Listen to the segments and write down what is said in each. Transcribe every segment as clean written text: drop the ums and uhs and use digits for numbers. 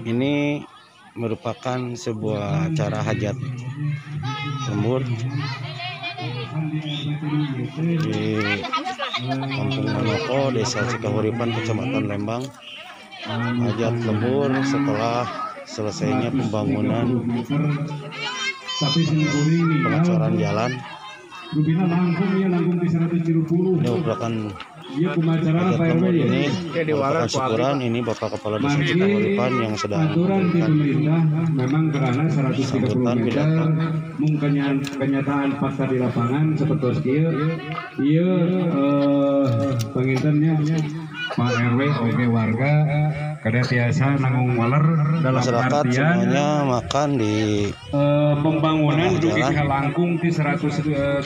Ini merupakan sebuah acara hajat lembur di Kampung Manoko, Desa Cikahuripan, Kecamatan Lembang. Hajat lembur setelah selesainya pembangunan pengecoran jalan. Ini merupakan hajat lembur, ini merupakan syukuran. Ini Bapak Kepala Desa Cikahuripan yang sedang memberikan sambutan pidato. Kenyataan fakta di lapangan seperti ieu pangintennya Pak RW oke warga kada tiasa nanggung waler dalam masyarakat artian semuanya makan di pembangunan dugi ka langkung ti 130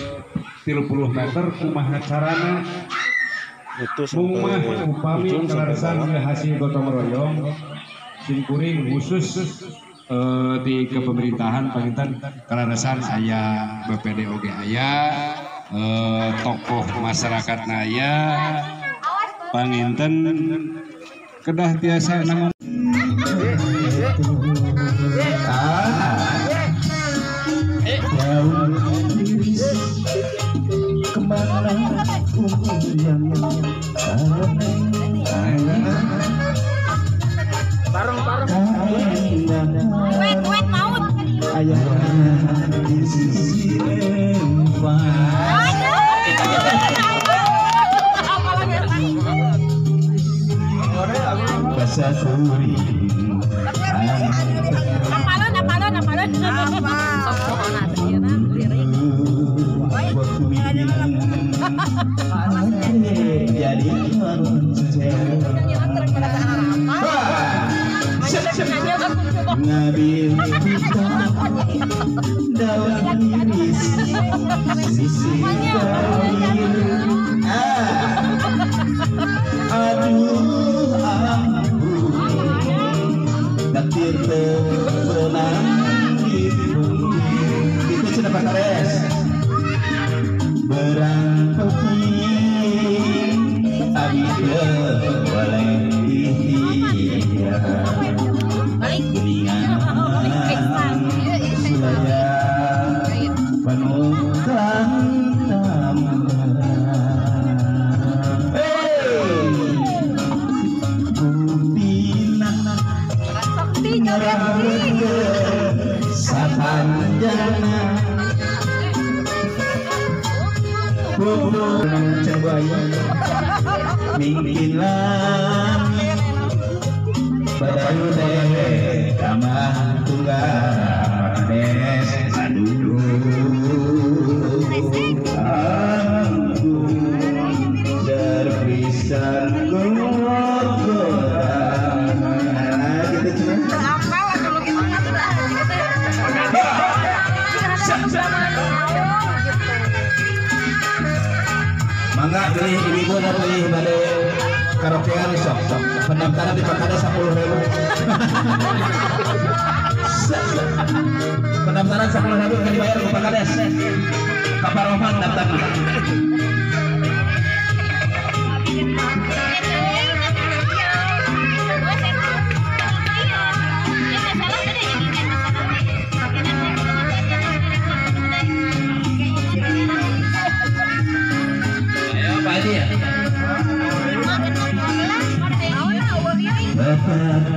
meter kumaha carana itu sampai upami ujung sampai kaleresan bawah. Hasil gotong royong simkuring khusus di kepemerintahan panginten kaleresan aya BPD oge aya tokoh masyarakat aya panginten kedah tiasa nanggung. Wait, maut. Apalon, Mangga pilih ibu dan pilih bade karaokean sok sok pendaftaran di Pak Kades 10.000. Pendaftaran 10.000 akan dibayar ke Pak Kades. Pak Rohman daftar. Bapak